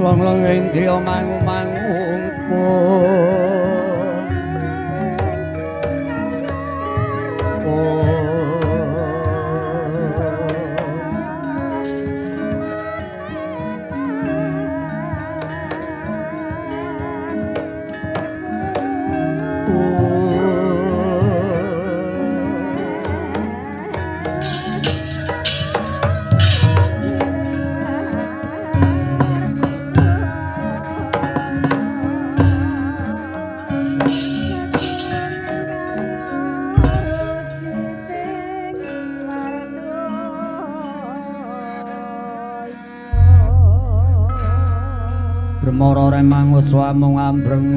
Long-long indriya mangu-mangu. Bremara remangusa amung ambreng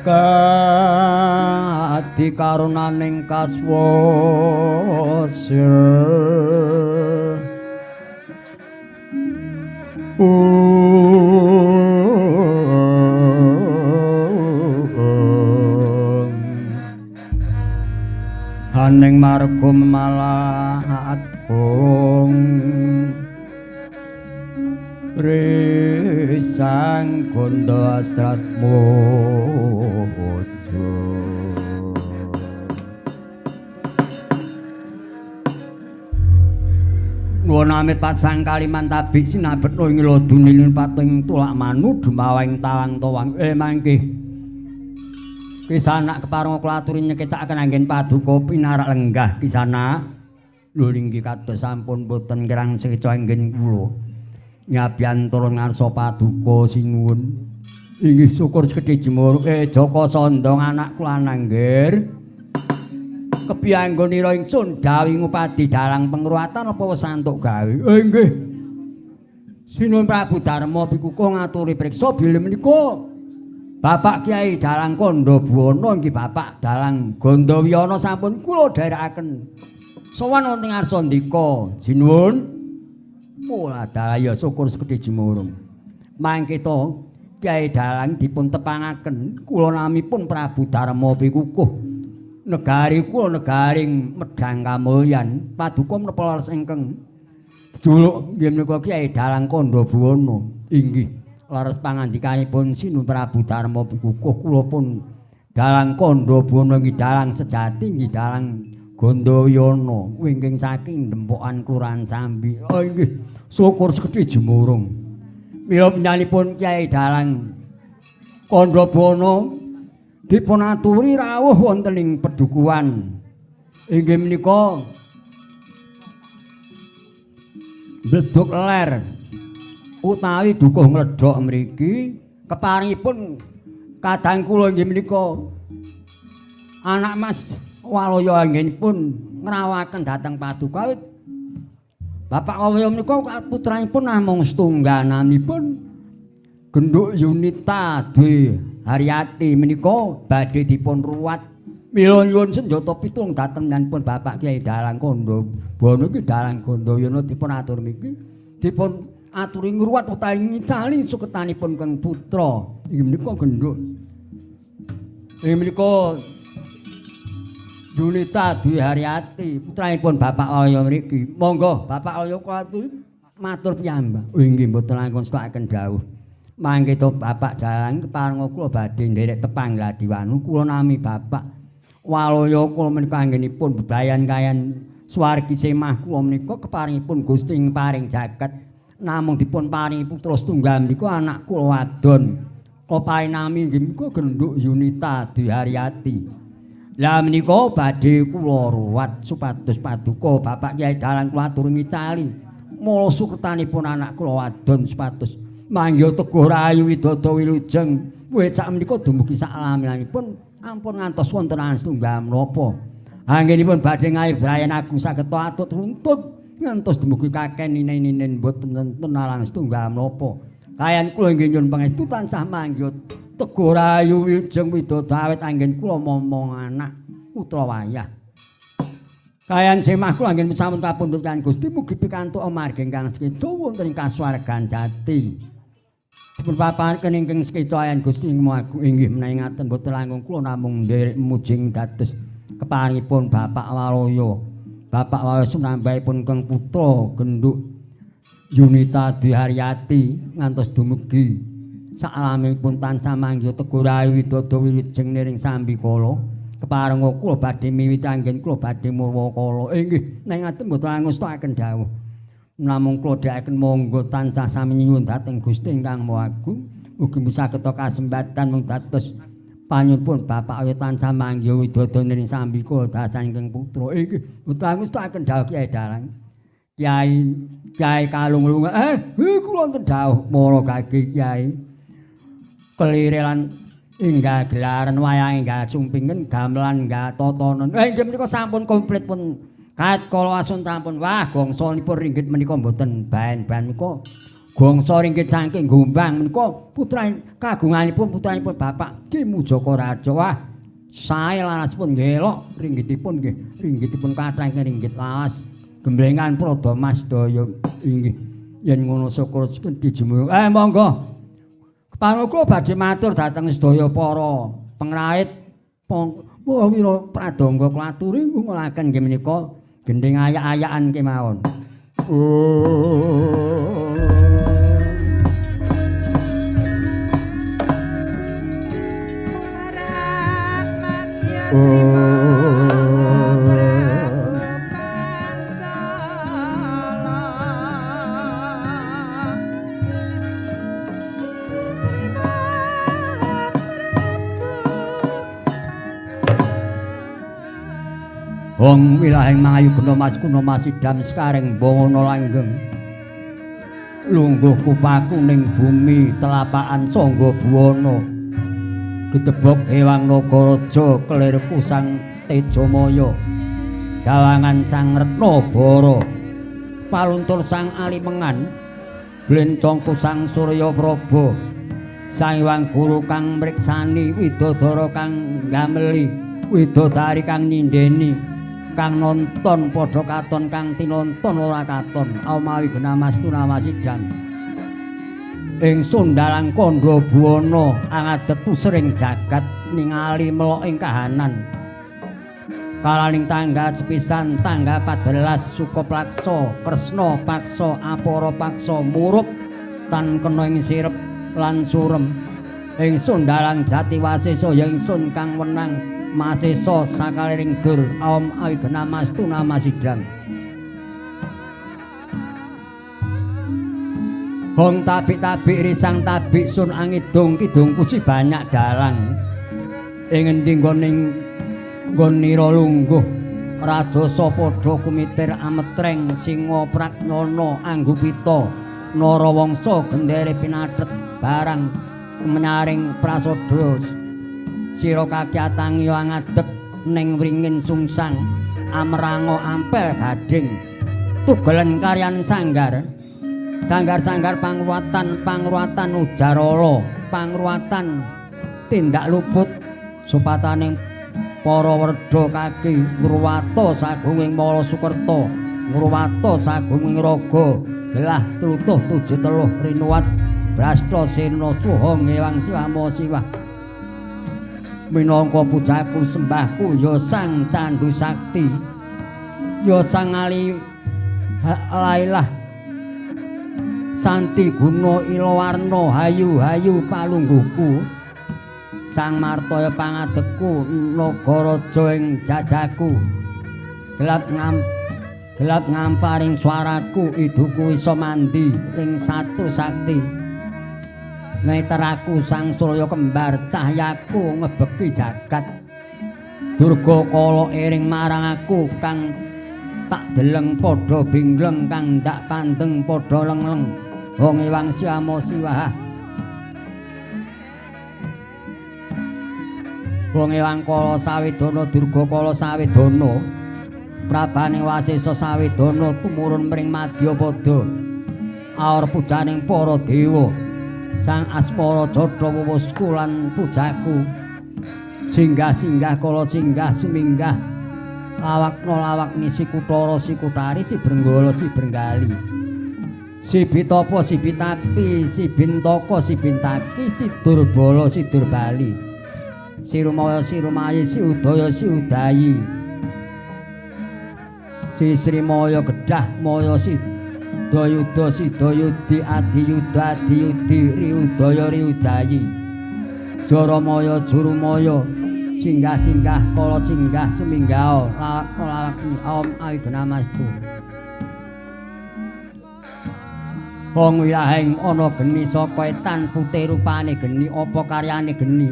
kadi karunaning kaswasa. Haning marga malah agung risang gondo astratmojo. Nuwun amit pasang kaliman tabik sinabetno ing lodunilin pating tulak manu dumawang tawang towang. Mangke kisanak kepareng kula aturi nyekecakaken anggen paduka pinarak lenggah kisanak. Lho inggih kados sampun boten kirang sekeca anggen kula nyabyantara ngarsa paduka sinuwun. Inggih syukur sekedhi jemur. Jaka Sandha anak kula nangger. Kepiye anggonira ingsun dawuh ngupadi dalang pengruwatan apa wis antuk gawe? Nggih. Sinuwun Prabu Darma pikukuh ngaturi priksa bilih menika Bapak Kyai Dalang Kandha Buwana inggih Bapak Dalang Gandawiyana sampun kula dherekaken. Sowan wonten ngarsa ndika. Sinuwun. Mula dalaya syukur sekedhi jemurung. Mangke to Kyai Dalang dipun tepangaken kula namipun Prabu Darma pikukuh. Negari kula negaring Medhang Kamulyan paduka menapa leres ingkang jejuluk nggih menika Kyai Dalang Kandha Buwana. Inggih leres pangandikanipun Sinuwun Prabu Darma pikukuh kula pun Dalang Kandha Buwana inggih dalang sejati inggih dalang Gandayana wingking saking Dempokan Kelurahan Sambi. Oh inggih syukur sekedhi jemurung. Mila panjenenganipun Kyai Dalang Kandha Buwana dipun aturi rawuh wonten ing pedukuhan inggih menika Bledug Ler utawi Dukuh Ngledhok mriki keparingipun kadang kula inggih menika anak Mas Walaya anggenipun ngrawaken dhateng paduka. Bapak Walaya menika putranipun namung setunggal naminipun Genduk Yunita Dwi Haryati menika badhe dipun ruwat. Mila nyuwun senjata pitung dhateng nyanipun Bapak Kyai Dalang Kandha Buwana iki Dalang Gandayana dipun atur mriki dipun aturi ngruwat utawi ngicali suketanipun keng putra inggih menika Genduk inggih menika Yunita Dwi Haryati putranipun Bapak Walaya mriki. Monggo Bapak Walaya kula aturi matur piyambak. Inggih mboten langkung setokaken dawuh. Mangke to Bapak Dalang keparenga kula badhe nderek tepang gladiwanu kula nami Bapak Walaya kula menika anggenipun bebrayan kayan swargi semah kula menika keparingipun Gusti ing paring jagat namung dipun paringi putra setunggal menika anak kula wadon. Kula nami inggih menika Genduk Yunita Dwi Haryati. Lah menika badhe kula ruwat supados paduka Bapak Kyai Dalang kula aturi ngicali mula suketanipun anak kula wadon supados mangga teguh rahayu widodo wilujeng. Wit sak menika dumugi sak lami-lamipun ampun ngantos wonten astunggal menapa. Anggenipun badhe ngayu brayan agung saged atut runtut ngantos dumugi kaken ninen-ninen boten wonten alang setunggal menapa. Kayan kula inggih nyuwun pangestu tansah mangga Teguh rahayu wilujeng widodawet anggen kula momong anak putra wayah. Kayan semah kula anggen sampun kapundhut kan Gusti mugi pikantuk margi ingkang sekeca wonten ing kasuwargan jati. Dipun paparaken ingkang sekeca ayan Gusti agung inggih menawi ngaten boten langkung kula namung nderek mujing dados keparengipun Bapak Waluya. Bapak Waluya sunambahipun keng putra genduk Yunita Dwi Haryati ngantos dumugi salamipun tansah manggiha teguh rahayu widodo wilujeng niring sambikala. Keparenga kula badhe miwiti anggen kula badhe murwakala. Inggih, nek ngaten mboten angestakaken dawuh. Namung kula dhekaken monggo tansah sami nyuwun dhateng Gusti ingkang Maha Agung. Mugi saged kasembatan mung dados panyuwun Bapak Waluya tansah manggiha widodo niring sambikala dasan ingkang putra. Inggih, mboten angestakaken dawuh Kyai Dalang. Kyai Kyai Kalung-lunga. Kula wonten dawuh mara gage Kyai. Kelire lan enggal gelaran wayang enggal sumpingen gamelan enggal tatanan. Inggih menika sampun komplit pun kat kala asun sampun. Wah, gongsanipun ringgit menika mboten baen-baen menika. Gongsa ringgit saking Gombang menika putra kagunganipun putranipun Bapak Ki Mujaka Raja. Wah, sae larasipun ngelok ringgitipun nggih. Ringgitipun kathah ingkang ringgit lawas. Gemblengan Prada Mas daya inggih. Yen ngono syukur dijumuh. Monggo. Kepara kula badhe matur dhateng sedaya para pengrait wira pradangga klaturi ngulaken nggih menika gendhing ayak-ayakan kemawon. Barat Madya Sri Prabu Pancala Sri Maha Prabu Pancala. Hong wilahing mangayu gena mas kuna masidam sekareng bongono langgeng. Lungguh kupaku ning bumi telapakan sangga buwana. Gedebok hewang nagaraja kelir kusang Tejamaya. Gawangan sang Retna Bara. Paluntur sang Alimengan. Blencong kusang Surya Praba. Sang Hyang Guru kang mriksani widodara kang gameli, widodari kang nyindeni. Kang nonton padha katon kang tinonton ora katon aumawi genamastu namasidam ingsun dalang kandha buwana angadeg pusring jagat ningali melok ing kahanan kalaning tangga sepisan tangga 14 suka plaksa kresna paksa apara paksa murup tan kena ing sirep lan surem ingsun dalang jati wasesa ya ingsun kang wenang masesa sakaliring dur aom awi genamastu namasidam. Hong tabik-tabik risang tabik sun angidung kidung kusi banyak dalang. Ing endi nggone nggonira lungguh radasa padha kumitir ametreng singa pragnyana anggupita narawangsa gendere pinathet barang menyaring prasadha sira kakyatangi angadeg ning wringin sungsang amranga ampel gading tugelen karyan sanggar sanggar-sanggar pangruwatan pangruwatan ujarala pangruwatan tindak luput supataning para werda kaki ngruwata sagunging mala sukerta ngruwata sagunging raga gelah tlutuh tujuh teluh rinuwat brasta sena suha ngewang siwama siwah minangka pujaku sembahku ya Sang Candu Sakti ya Sang Ali Lailah Santi Guna Ilawarna hayu hayu palungguhku Sang Martaya pangadegku nagaraja ing jajaku gelap ngamparing swaraku iduku iso mandi ring satu sakti neteraku Sang Surya kembar cahyaku ngebeki jagat Durga kala ering marang aku kang tak deleng padha bingleng kang ndak pandeng padha lengleng hong ewang siamo siwah hong ewang kala sawedana Durga kala sawedana prabane wasesa sawedana tumurun mring madyapada aor pujaning para dewa. Sang Asmara jodho wuwusku lan pujaku. Singgah-singgah kala singgah suminggah lawakna lawakni si Kutara si Kutari si Brenggala si Brenggali. Si Bitapa si Bitapi si Bintaka si Bintaki si Durbala si Durbali. Si Rumaya si Rumayi si Udaya si Udayi. Si Srimaya Gedah Maya si Dayuda si Dayudi Adiyuda Adiyudi Riudaya Riudayi. Jaramaya Jurumaya singgah-singgah kala singgah suminggah lawak-lawakni om awignamastu. Wong wilahing ana geni saka etan putih rupane geni apa karyane geni.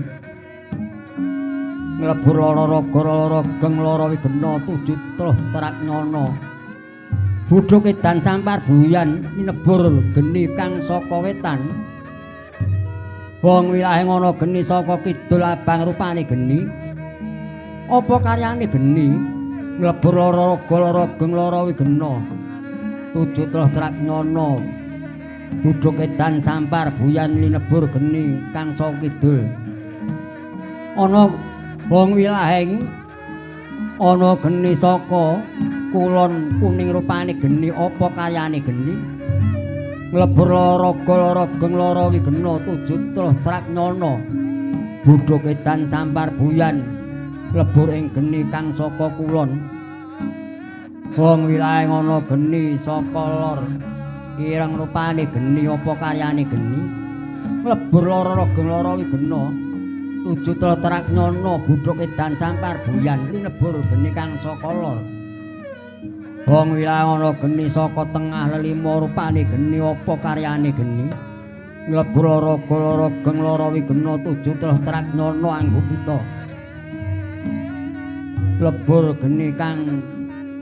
Nglebur lara raga lara geng lara wigena tujuh truh terak nyono. Budhuk edan sampar buyan minebur geni kang saka wetan. Wong wilahing ana geni saka kidul abang rupane geni. Apa karyane geni? Nglebur lara raga lara geng lara wigena tujuh truh terak nyono. Budhuk edan sampar buyan linebur geni kang saka kidul. Ana wong wilahing ana geni saka kulon kuning rupane geni apa karyane geni. Nglebur lara raga lara geng lara wigena tujuh truh trak nyono. Budhuk edan sampar buyan lebur ing geni kang saka kulon. Wong wilahing ana geni saka lor ireng rupane geni apa karyane geni. Nglebur lara raga lara wigena tujuh truh terak nyono. Budhuk edan sampar buyan linebur geni kang saka lor. Wong wilahing ana geni saka tengah lelima rupane geni apa karyane geni. Nglebur lara raga lara geng lara wigena tujuh truh terak nyono anggupita. Lebur geni kang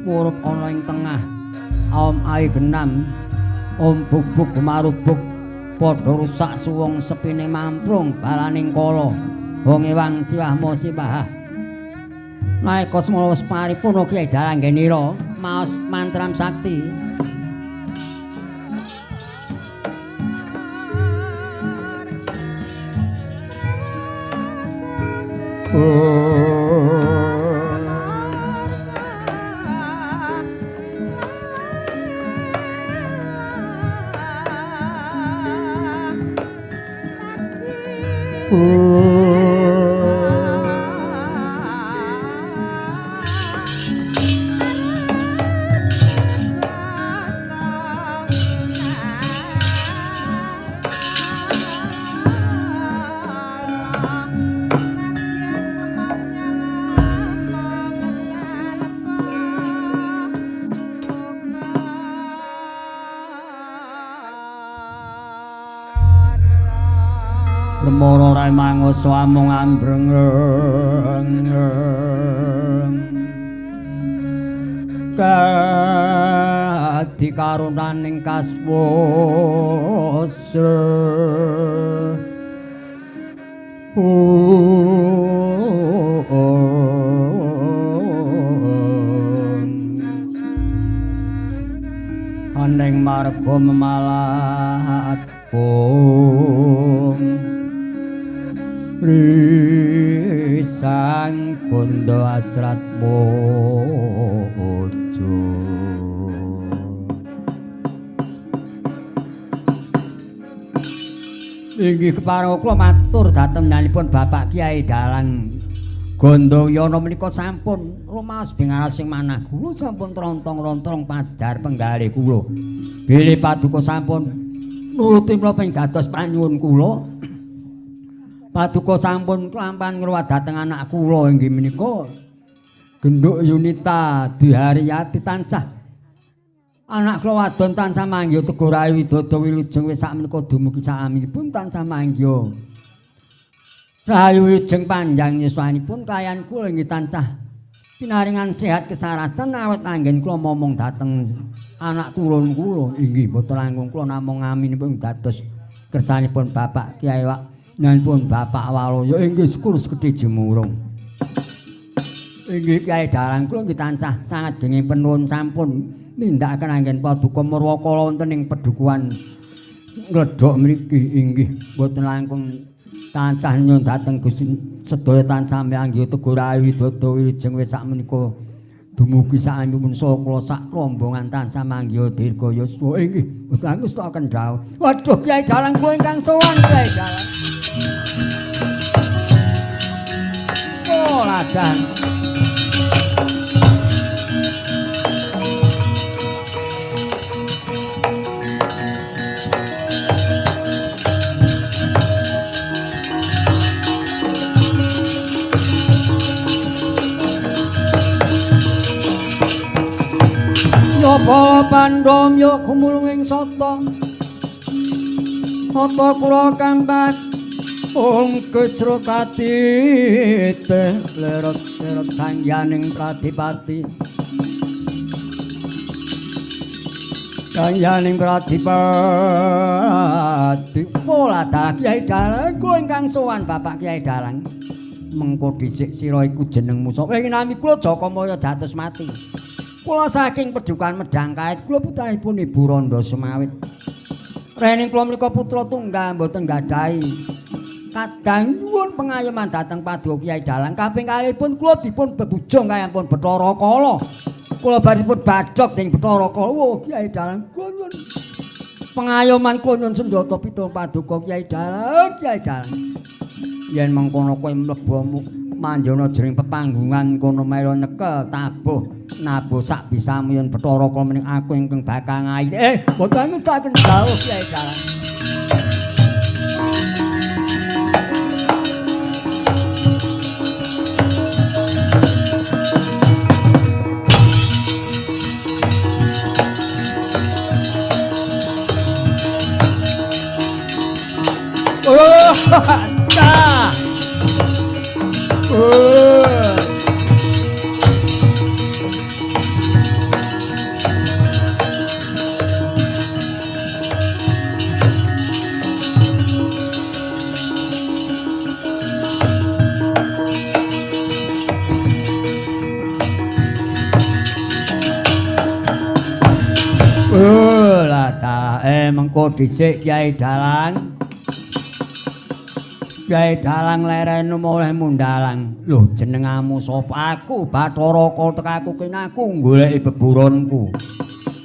murup ana ing tengah aom ae genam om bubuk gumarubuk padha rusak suwung sepine mamprung balaning kala wong ewang siwahma siwahah. Naika semana wis paripurna Kyai Dalang Genira maos mantram sakti. Permara rai mangoso amung ambreng kadi karunaning kaswasa. Aning marga memalat risang gondo astrat bojo. Inggih kepareng kula matur dhateng nyanipun Bapak Kyai Dalang Gondoyono menika sampun rumaos bingaras sing manah kula sampun trontong-rontrong padhar penggalih kula. Bilih paduka sampun nuruti menapa ing dados panyuwun kula. Paduka sampun klampan ngruwat dhateng anak kula inggih menika Genduk Yunita Dwi Haryati tansah anak kula wadon tansah manggiha teguh rahayu widodo wilujeng wis sakmenika dumugi sakamipun tansah manggiha rahayu wilujeng panjang yuswanipun kalayan kula inggih tansah pinaringan sehat kesarasan awet anggen kula momong dhateng anak turun kula inggih mboten langkung kula namung ngaminipun dados kersanipun Bapak Kyai Wak nyanipun Bapak Waluyo inggih syukur segede jumurung. Inggih Kyai Dalang kula nggih tansah sanget genging penuwun sampun nindakaken anggen paduka murwakala wonten ing pedukuhan Ngledhok mriki inggih mboten langkung tansah nyuwun dhateng Gusti sedaya tansah miyanggi teguh rahayu widodo wilujeng wis sakmenika dumugi saanipun saha kula sak rombongan tansah manggiha dirga yuswa inggih mboten langkung setaken dawuh. Waduh Kyai Dalang kula ingkang sowan Kyai Dalang. Oh ladan. Ya para pandham ya gumulung ing sata. Ata kula kampat ung gejro katite lerot-lerot sangyaning pradipati. Sangyaning pradipati. Pola dalah Kyai Dalang kula ingkang sowan Bapak Kyai Dalang. Mengko dhisik sira iku jenengmu sapa? Ing nami kula Jakamaya dados mati. Kula saking Pedukan Medang Kait kula putranipun Ibu Randha Semawit. Rening kula menika putra tunggal mboten gadahi kadang nyuwun pengayoman dhateng Paduka Kyai Dalang. Kaping kalihipun kula dipun bebujung kayangpun Bathara Kala. Kula baripun badhog dening Bathara Kala. Wah Kyai Dalang kula nyuwun pengayoman kula nyuwun senjata pitung Paduka Kyai Dalang, Kyai Dalang. Yen mengkono kowe mlebu manjana jroning pepanggungan kono melu nyekel tabuh nabuh sak bisamu yen Bathara Kala mening aku ingkang bakal ngayi. Mboten ngestaken dawuh Kyai Dalang. Oh, ta. Oh. Oh, lah ta, mengko dhisik Kyai Dalang. Kyai Dalang lerenu oleh mundalang. Lho jenengamu sapa? Aku Bathara Kala tekaku kene aku goleki beburonku.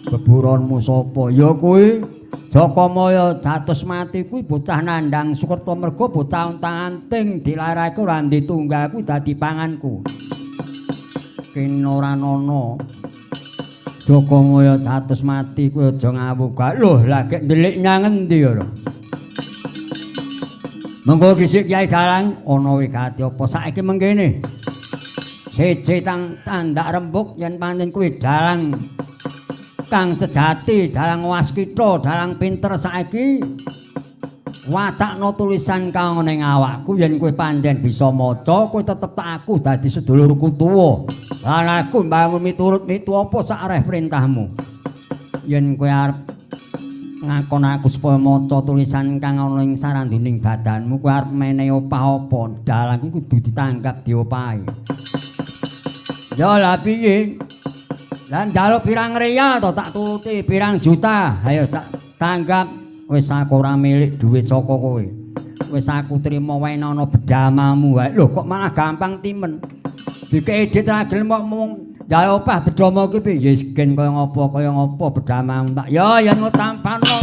Beburonmu sapa? Ya kuwi Jakamaya dados mati kuwi bocah nandhang Sukerta merga bocah ontang-anting dilarake ora ndek tunggal kuwi dadi panganku. Kene ora ana. Jakamaya dados mati kuwi aja ngawuh. Lho lha gek ndelik nyang endi ya? Mengko dhisik Kyai Dalang ana wigati apa saiki mengkene. Siji tang tandak rembug yen pancen kuwi dalang kang sejati, dalang waskita, dalang pinter saiki wacakna tulisan kang ana ing awakku yen kowe pancen bisa maca kowe tetep tak aku dadi sedulurku tuwa. Lan aku mbangun miturut mitu apa sak areh perintahmu. Yen kowe arep ngakon aku supaya maca tulisan kang ana ing saranduning badanmu kowe arep menehi opah apa dalang kuwi kudu ditanggap diopahi. Ya lah piye? Lah njaluk pirang reya to tak turuti pirang juta. Ayo tak tanggap wis aku ora milik dhuwit saka kowe. Wis aku trima wenana bedamamu wae. Lho kok malah gampang timen. Dikeki dhit ra gelem kok mung njaluk opah bedama ki piye? Ya gen kaya ngapa bedamamu tak. Ya yen tampano.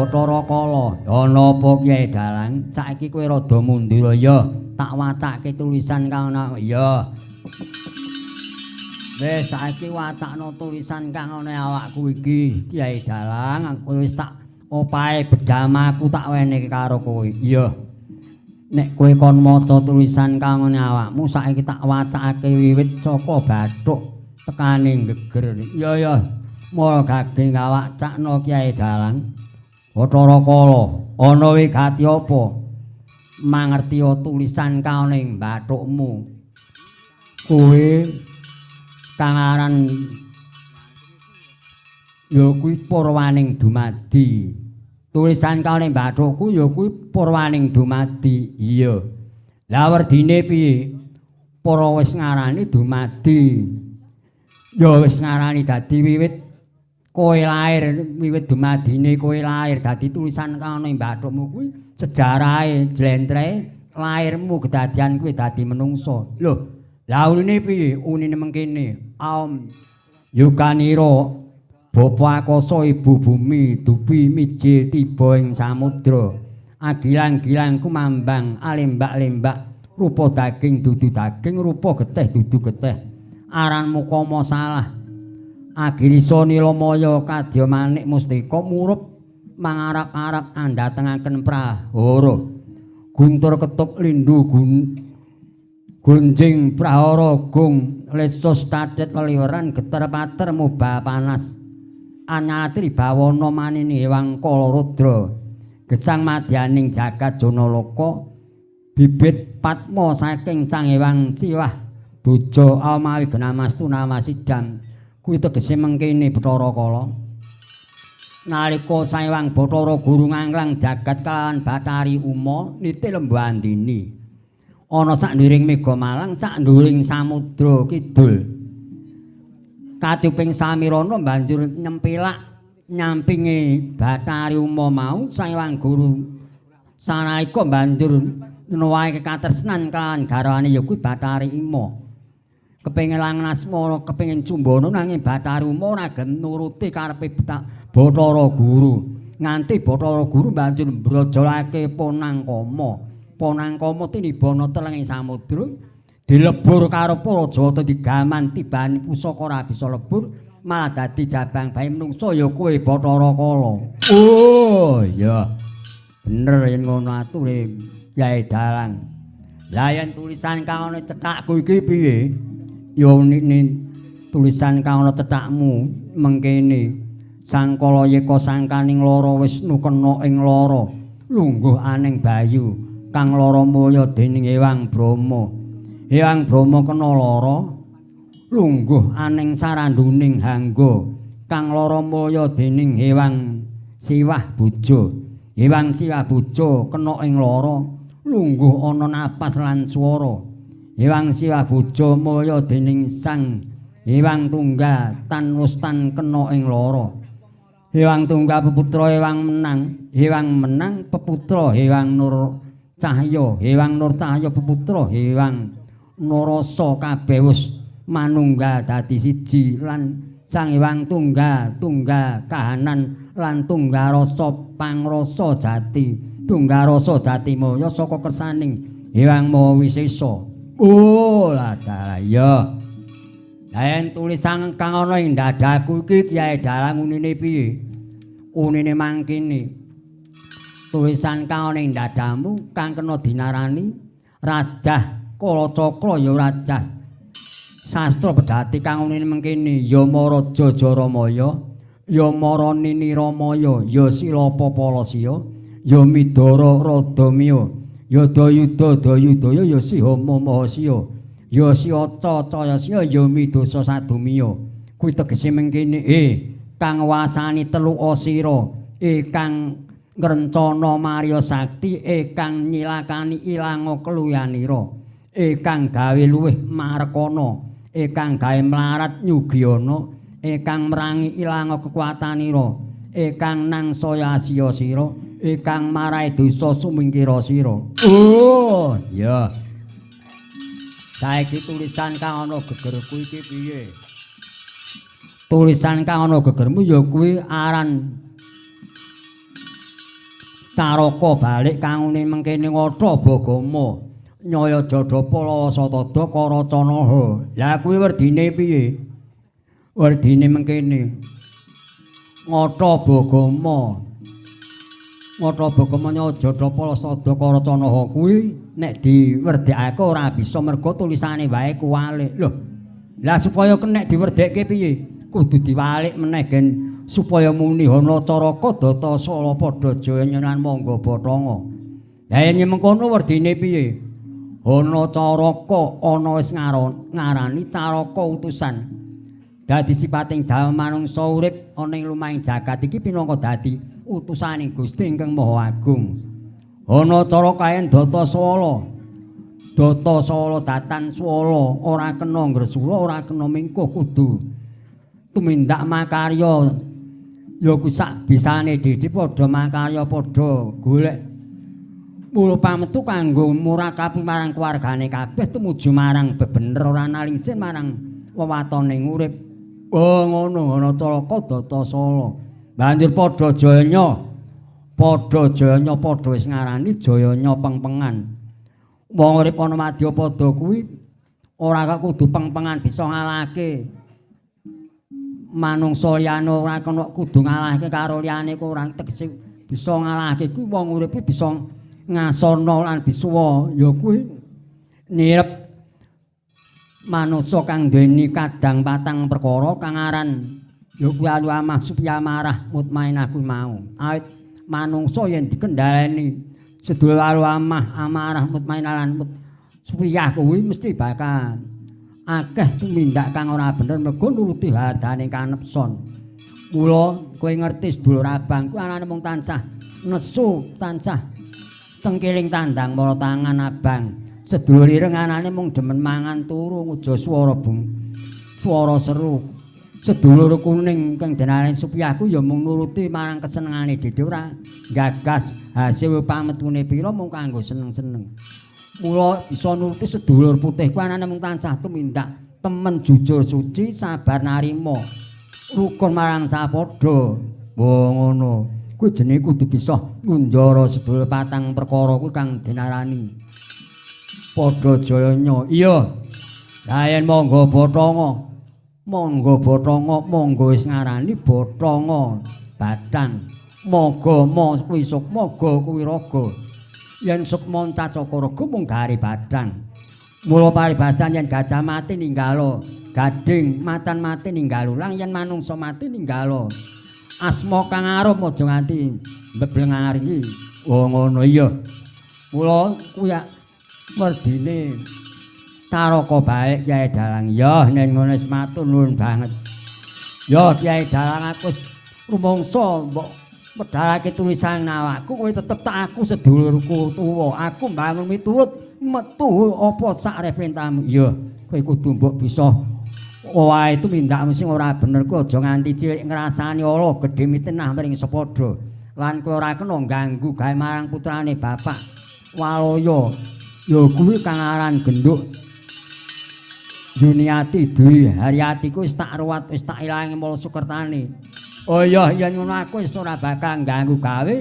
Bathara Kala, ana apa Kyai Dalang? Saiki kowe rada mundur ya, tak wacake tulisan kang ana ya. Wis saiki wacakno tulisan kang ana awakku iki, Kyai Dalang, aku wis tak Opahe bedamaku tak wenehke karo kowe. Iya. Nek kowe kon maca tulisan kang ngene awakmu saiki tak wacakake wiwit saka bathuk tekane geger. Iya ya. Mula gage ngawacakno Kyai Dalang. Bathara Kala, ana wigati apa? Mangertiya tulisan kang ana ing bathukmu. Kowe kang aran ya kuwi Purwaning Dumadi. Tulisan kang ning bathukku ya kuwi Purwaning Dumadi. Iya. Lah werdine piye? Para wis ngarani dumadi. Ya wis ngarani dadi wiwit kowe lair, wiwit dumadine kowe lair dadi tulisan kang ana ing bathukmu kuwi sejarahe jlentrehe lairmu kedadian kuwi dadi menungsa. Lho, lah unine piye? Unine mengkene. Aom yukanira Bapa Akasa Ibu Bumi dupi mijil tiba ing samudra. Agilang-gilang kumambang alembak-lembak rupa daging dudu daging rupa getih dudu getih. Aranmu kama salah. Agirisa nilamaya kadya manik mustika murup mangarap-arap andhatengaken prahara. Guntur ketuk lindu gunjing prahara gung lesus tadet weliweran geter pater mubah panas. Anyatri bawana manini Hyang Kalarudra gesang madyaning jagat Janaloka bibit patma saking Sang Hyang Siwah bojo amawi genamastu namasidam kuwi tegese mengkene Bathara Kala. Nalika Sang Hyang Bathara Guru nganglang jagat kalawan Bathari Uma niti Lembu Andini ana saknduring Mega Malang saknduring Samudra Kidul. Katuping samirana banjur nyempilak nyampinge Bathari Uma mau Sang Hyang Guru sanalika banjur nuwahi kekatresnan kelawan garwane ya kuwi Bathari Ima. Kepengin langnasmara kepengin cumbana nanging Bathari Uma ora gelem nuruti karepe Bathara Guru. Nganti Bathara Guru banjur mbrojolake Ponangkama. Ponangkama tinibana telenging samudra dilebur karo para Jawata digaman tibani pusaka ora bisa lebur malah dadi jabang bayi menungsa ya kowe Bathara Kala. Oh iya. Bener yen ngono ature Kyai Dalang. Lah yen tulisan kang ana cethakku iki piye? Ya unine tulisan kang ana cethakmu mengkene. Sangkala yeka sangkaning lara Wisnu kena ing lara lungguh aning bayu kang lara mulya dening Hyang Brahma. Hyang Brahma kena lara lungguh aning saranduning hangga kang lara mulya dening Hyang Siwah bojo. Hyang Siwah bojo kena ing lara lungguh ana napas lan swara. Hyang Siwah bojo mulya dening Sang Hyang Tunggal tan wustan kena ing lara. Hyang Tunggal peputra Hyang Menang, Hyang Menang peputra Hyang Nur Cahya, Hyang Nur Cahya peputra Hyang Narasa kabeh wis manunggal dadi siji lan Sang Hyang Tunggal tunggal kahanan lan tunggal rasa pangrasa jati, tunggal rasa dadi mulya saka kersaning Hyang Maha Wisesa. Oh lah iya. Lah yen tulisan kang ana ing dadaku iki Kyai Dalang unine piye? Unine mangkene. Tulisan kang ana ing dadamu kang kena dinarani Rajah Kalacakra ya Rajah Sastra Pedhati kang unine mengkene Yamaraja Jaramaya Yamaranini Ramaya ya Silapa Palasya ya Midara Radamiya ya Dayuda Dayudaya ya Sihama Mahasya ya Siaca Cayasya ya Midasa Sadumiya. Kuwi tegese mengkene kang wasani telu asira kang ngrencana marya sakti kang nyilakani ilanga keluyanira kang gawe luwih marekana kang gawe mlarat nyugiyana kang merangi ilanga kekuatanira kang nangsaya asiya sira kang marai dosa sumingkira sira. Oh iya. Saiki tulisan kang ana gegerku iki piye? Tulisan kang ana gegermu ya kuwi aran Caraka balik kang une mengkene ngata bagama nyaya jadapa lawasatada karacanaha. Lah kuwi werdine piye? Werdine mengkene ngata bagama Ngata bagamanya Jadapala Sadaka Racanaha kuwi nek diwerdekake ora bisa mergo tulisane wae kuwalik. Lho. Lah supaya kenek diwerdekke piye? Kudu diwalik meneh gen supaya muni Hana Caraka Data Sala padha jaya lan mangga bathanga. Lah yen mengkono werdine piye? Hana Caraka ana wis ngarani caraka utusan. Dadi sipating jalma manungsa urip ana ing lumahing jagat iki pinangka dadi utusane Gusti ingkang Maha Agung. Ana cara kaen Data Swala. Data Swala datan swala ora kena ngresula, ora kena mingkuh, kudu tumindak makarya. Ya kuwi sak bisane dhewe padha makarya, padha golek mula pametu kanggo murakapi marang keluargane kabeh tumuju marang bebener ora nalingsin marang wewatone urip. Oh ngono ana Caraka Data Sala. Banjur padha jayanya, padha jayanya padha wis ngarani jayanya pengpengan. Wong urip ana madyapada kuwi ora kok kudu pengpengan bisa ngalahke manungsa liyane, ora kena kudu ngalahke karo liyane kok ora tegese bisa ngalahke kuwi wong urip kuwi bisa ngasana lan bisa ya kuwi nirep manungsa kang duweni kadang patang perkara kang aran ya kuwi alu amah supaya marah mutmainah kuwi mau. Awit manungsa yen dikendhaleni sedulur alu amah amarah mutmainah lan supaya kuwi mesti bakal akeh tumindak kang ora bener mergo nuruti hardane kanepson. Mula kowe ngerti sedulur abang kuwi anane mung tansah nesu, tansah cengkiling tandang mara tangan abang. Sedulur ireng anane mung demen mangan turu ngujo swara bung swara seru. Sedulur kuning kang denarane supyaku ya mung nuruti marang kesenengane dhewe ora gagas hasil pametune pira mung kanggo seneng-seneng. Mula bisa nuruti sedulur putih ku anane mung tansah tumindak temen jujur suci sabar narima rukun marang sapadha. Wah ngono kuwi jenenge kudu bisa ngunjara sedulur patang perkara kuwi kang denarani padha jayanya. Iya. Lah yen monggo bathanga, monggo bathanga, monggo wis ngarani bathanga bathang. Moga ma kuwi sukma ga kuwi raga. Yen sukma cacaka raga mung gare bathang. Mula paribasan yen gajah mati ninggalo gading, macan mati ninggal ulang, yen manungsa mati ninggalo asma kang arum aja nganti mbebleng iki. Oh ngono iya. Mula kuwi werdine Taraka baik Kyai Dalang. Ya nen ngono wis matur nuwun banget. Ya Kyai Dalang aku wis rumangsa mbok medharake tulisan awakku kowe tetep tak aku sedulurku tuwa. Aku mbangun miturut metu apa sak perintahmu. Ya kowe kudu mbok bisa wae tumindak sing ora bener ku aja nganti cilik ngrasani ala gedhe mitenah mring sepadha. Lan kowe ora kena ganggu gawe marang putrane bapak Walaya. Ya kuwi kang aran genduk Yuniati Dwi Haryati ku wis tak ruwat wis tak ilangi mula sukertane. Oh iya yen ngono aku wis ora bakal ganggu gawe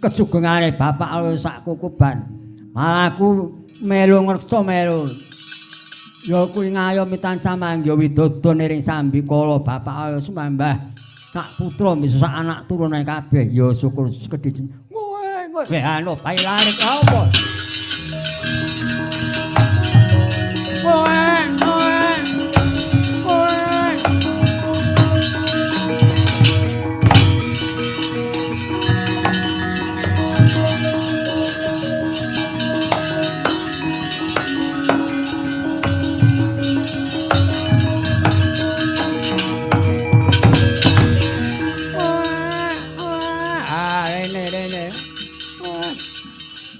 kesugengane bapak wis sak kukuban. Malah aku melu ngreksa melu. Ya kuwi ngayomi tansah mangga widodo niring sambikala bapak ayo sumambah sak putra bisa sak anak turune kabeh. Ya syukur sekedhi. Ngowe ngowe anu bae larik apa? Kowe kowe kowe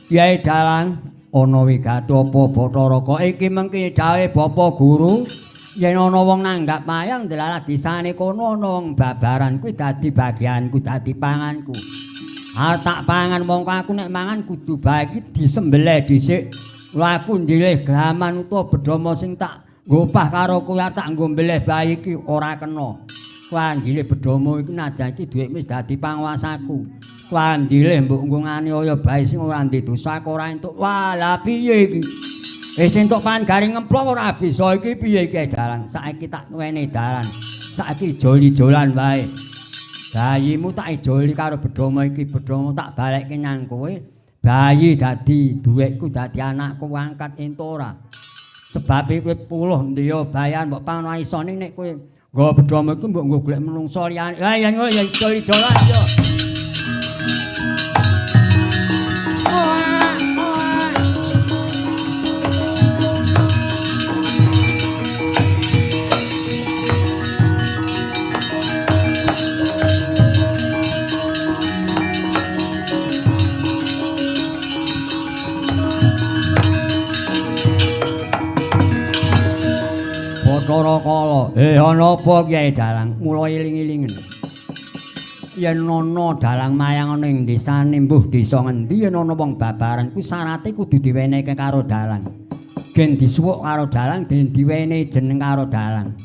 Kyai Dalang ana wigati apa Bathara iki mengki dawuhe Bapak Guru yen ana wong nanggap wayang delalah disane kono ana wong babaran kuwi dadi bagianku dadi panganku. Arep tak pangan mongko aku nek mangan kudu bae iki disembelih dhisik. Lha aku ndilih gaman utawa bedama sing tak ngopah karo kowe arep tak nggo mbelih bae iki ora kena. Kuwi ndilih bedama iki najan iki dhuwit wis dadi panguwasaku. Kuwi ndilih mbok nggo nganiaya bae sing ora ndek dosa aku ora entuk. Wah, lha piye iki? Wis entuk pan garing ngemplok ora bisa iki piye iki dalan. Saiki tak wene dalan. Saiki joli-jolan wae. Bayimu tak ijoli karo bedhoma iki, bedhoma tak balekke nyang kowe. Bayi dadi duwekku, dadi anakku angkat entuk ora. Sebab kowe puluh ndiya bayan mbok pangan isone nek kowe nggawa bedhoma iku mbok nggo golek menungsa liyane. Ha yen ngono ya ijol-ijolan ya. Bathara Kala, ana apa Kyai Dalang? Mula iling-ilingen. Yen ana dalang mayang ana ing desane mbuh desa ngendi yen ana wong babaran kuwi syarate kudu diwenehke karo dalang. Gen disuwuk karo dalang, den diwenehi jeneng karo dalang.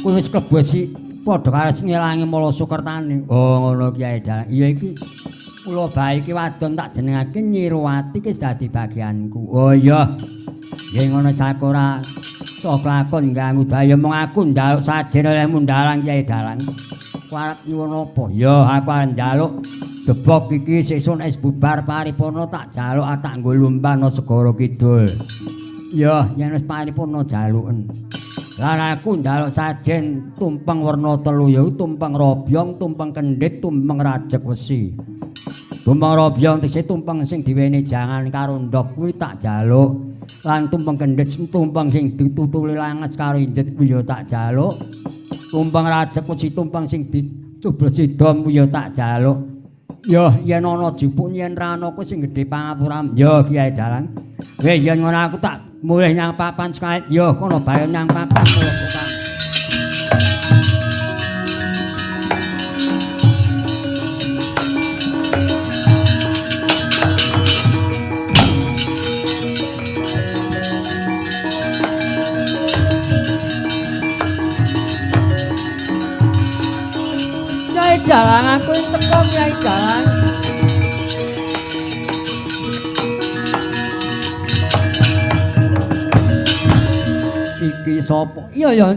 Kuwi wis klebu si padha karo ngelangi mala sukertane. Oh ngono Kyai Dalang. Iya iki kula bae iki wadon tak jenengake Nyi Ruwati iki dadi bagianku. Oh iya. Yen ngono sakora sok lakon ganggu daya mung aku njaluk sajen olehmu ndalang Kyai Dalang. Aku arep nyuwun apa? Ya aku arep njaluk debog iki sesuk wis bubar paripurna tak jaluk tak nggo lumbano segara kidul. Ya yen wis paripurna jaluken. Lan aku njaluk sajen tumpeng werna telu ya tumpeng robyong, tumpeng kendhit, tumpeng rajek wesi. Tumpeng robyong tegese tumpeng sing diweni jangan karo ndhog kuwi tak jaluk. Lan tumpeng kendhit tumpeng sing ditutuli langes karo injet kuwi ya tak jaluk. Tumpeng rajek wesi tumpeng sing dicublesi dom kuwi ya tak jaluk. Ya yen ana jupuk yen ra ana kuwi sing gedhe pangapura. Ya Kyai Dalang. Weh yen ngono aku tak mulih nyang papan sekait. Ya kono bae nyang papan kula. Dalang aku teko Kyai Dalang. Iki sapa? Iya ya.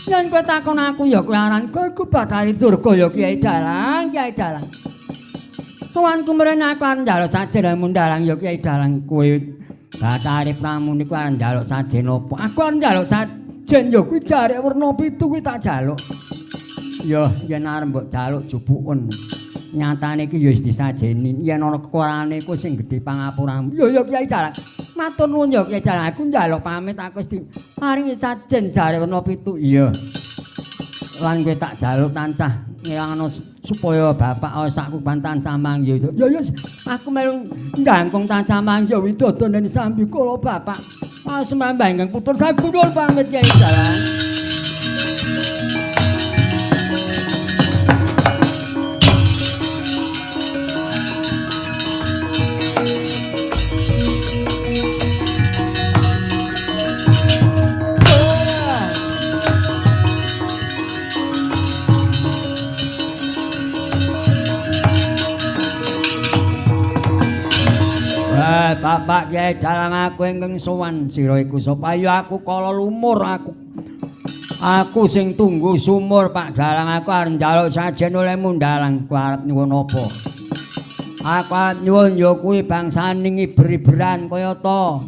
Yen kowe takon aku ya kowe aran kowe iku Bathari Durga ya Kyai Dalang, Kyai Dalang. Sowanku mrene aku arep njaluk sajen mundalang ya Kyai Dalang kowe Bathari Pramu niku arep njaluk sajen apa? Aku arep njaluk sajen ya kuwi jarek werna pitu kuwi tak jaluk. Ya yen arep mbok jaluk jupuken. Nyatane iki ya wis disajeni. Yen ana kekurangane iku sing gedhe pangapuramu. Ya ya Kyai Dalang. Matur nuwun ya Kyai Dalang. Aku njaluk pamit aku wis diparingi sajen jare werna pitu. Iya. Lan kowe tak jaluk tansah ngelangno supaya bapak sak kuban tansah mangya. Ya ya aku melu ndangkung tansah mangya widodo nen sambi kula bapak. Asmambah ingkang putra sagunul pamit Kyai Dalang. Bapak Kyai Dalang aku ingkang sowan sira iku sapa? Ya aku kala lumur aku. Aku sing tunggu sumur Pak Dalang aku arep njaluk sajen olehmu ndalang ku arep nyuwun apa? Aku arep nyuwun ya kuwi bangsane ngiber-iberan kayata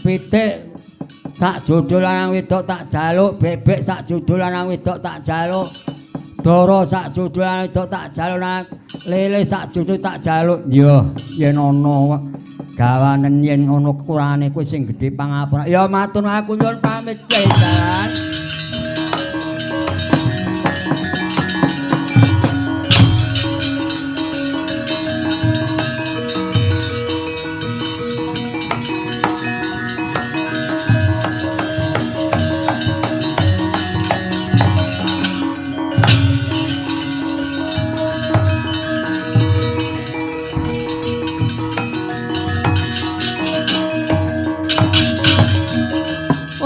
pitik sak jodho lanang wedok tak jaluk, bebek sak jodho lanang wedok tak jaluk, dara sak jodho lanang wedok tak jaluk, lele sak jodho tak jaluk. Ya yen ana gawanen yen ana kekurangane kuwi sing gedhe pangapura. Ya matur aku nyuwun pamit Kyai Dalang.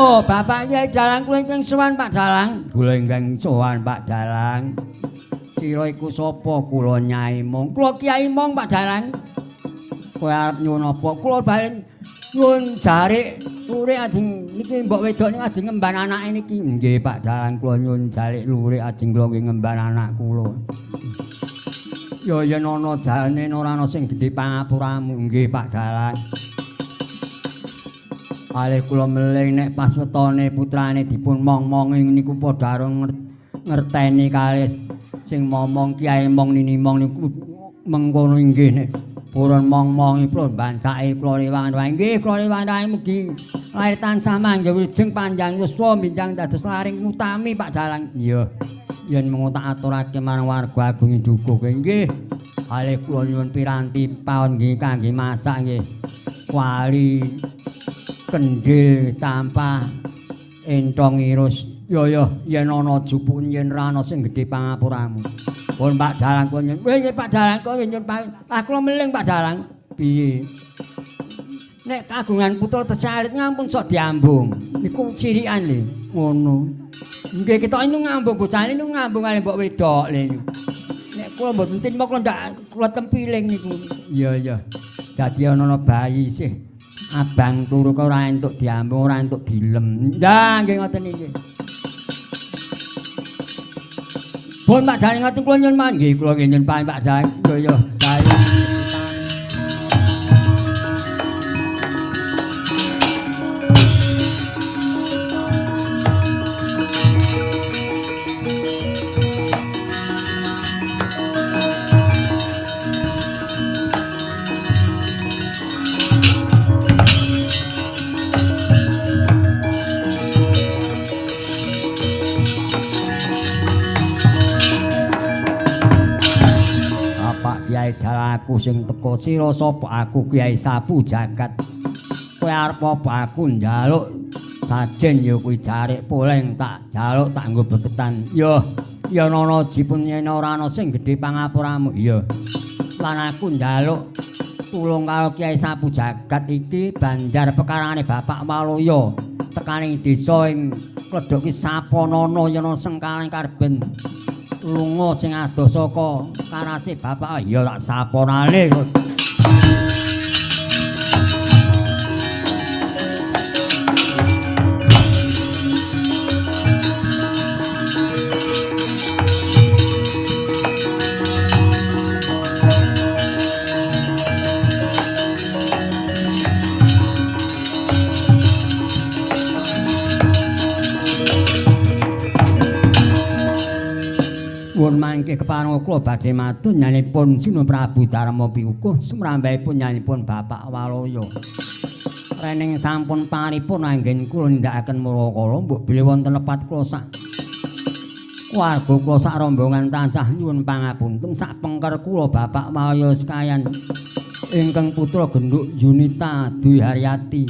Oh, Bapak Kyai Dalang kula ingkang sowan Pak Dalang. Kula ingkang sowan Pak Dalang. Sira iku sapa? Kula Nyai Mong. Kula Kyai Mong Pak Dalang. Kowe arep nyuwun apa? Kula balen nyuwun jarik Lurik ajeng niki mbok wedok niku ajeng ngemban anake niki. Nggih Pak Dalang kula nyuwun jalik lurik ajeng kula nggih ngemban anak kula. Ya yen ana jalane ora ana sing gedhe pangapuramu. Nggih Pak Dalang. Kalih kula meling nek pas wetone putrane dipun mong-mongi niku padha karo ngerteni kalih sing momong Kiai Mong Nini Mong niku mengkono inggih nek purun mong-mongi pun bancake kula rewang wae. Nggih kula rewang wae mugi lair tansah manggih wilujeng panjang yuswa minjang dados laring utami Pak Dalang. Iya. Yen mung tak aturake marang warga agung Dukuh nggih. Kalih kula nyuwun piranti paon nggih kangge masak nggih. Kuali, kendhil, tampah, entong irus. Ya ya yen ana jupuk yen ra ana sing gedhe pangapuramu. Pun Pak Dalang kula nyuwun. Nggih Pak Dalang kula nyuwun ah kula meling Pak Dalang. Piye? Nek kagungan putra tesih alit ngampun sok diambung. Niku cirikan lho. Ngono. Nggih ketok niku ngambung bocah niku ngambung kalih mbok wedok lho. Nek kula mboten tinmo kula ndak kula tempiling niku. Iya iya. Dadi ana bayi sih abang turu kok ora entuk diambung, ora entuk dilem. Lah nggih ngoten iki. Pun Pak Dalang ngoten kula nyuwun mangke nggih kula nggih nyuwun pamit Pak Dalang. Yo yo. Aku sing teko sira sapa aku Kiai Sapu Jagat. Kowe arep apa aku njaluk sajen ya kuwi jarik poleng tak jaluk tak nggo bebetan. Ya ya ana jipun yen ora ana sing gedhe pangapuramu. Iya. Lan aku njaluk tulung karo Kiai Sapu Jagat iki banjar pekarangane Bapak Waluya tekaning desa ing Kledhok ki Sapanana yen ana sengkaling karben lunga sing adoh saka karase bapak ya tak saponane. Pun mangke kepareng kula badhe matur nyanipun Sinuwun Prabu Darma Pikukuh sumrambahipun nyanipun Bapak Waluya. Rening sampun paripun anggen kula nindakaken murakala mbok bilih wonten lepat kula sak warga kula sak rombongan tansah nyuwun pangapunten sak pengker kula Bapak Waluya sekayan ingkang putra genduk Yunita Dwi Haryati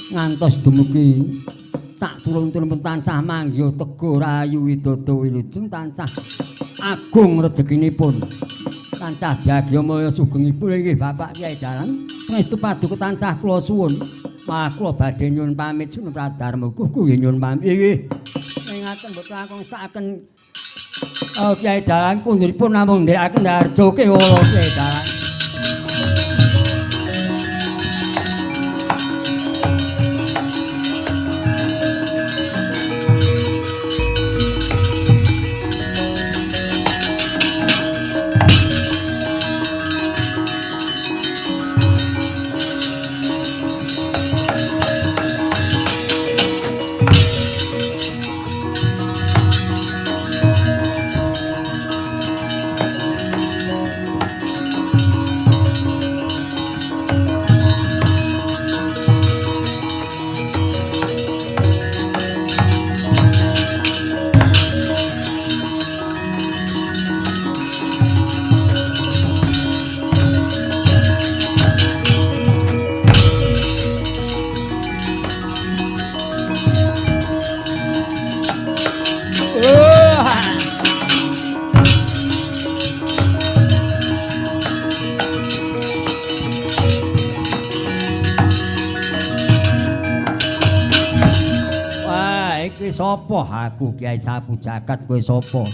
ngantos dumugi sak turun-turun tansah manggiha teguh rahayu widodo wilujeng tansah agung rejekinipun tansah bagya mulya sugengipun inggih Bapak Kyai Dalang pangestu paduka tansah kula suwun. Malah kula badhe nyuwun pamit Sinuwun Pradarma kuwi nyuwun pamit inggih ngaten mboten langkung sakaken Kyai Dalang kunduripun namung nderekaken harjo kewala Kyai Dalang. Sapa aku Kyai Sapu Jagat kowe sapa?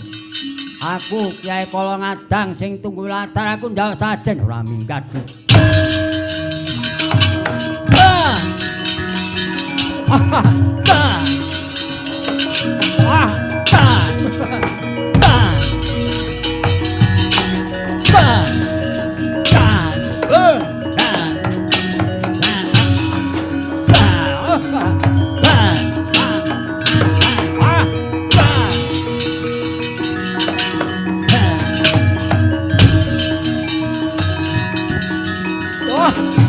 Aku Kyai Kala Ngadang sing tunggu latar aku njaluk sajen ora minggat. Ah! Ta. Ah, ta. Ta. Ta. Ta. Eh, ta. Ta. Ta. Ah, ta. Ta. Wah.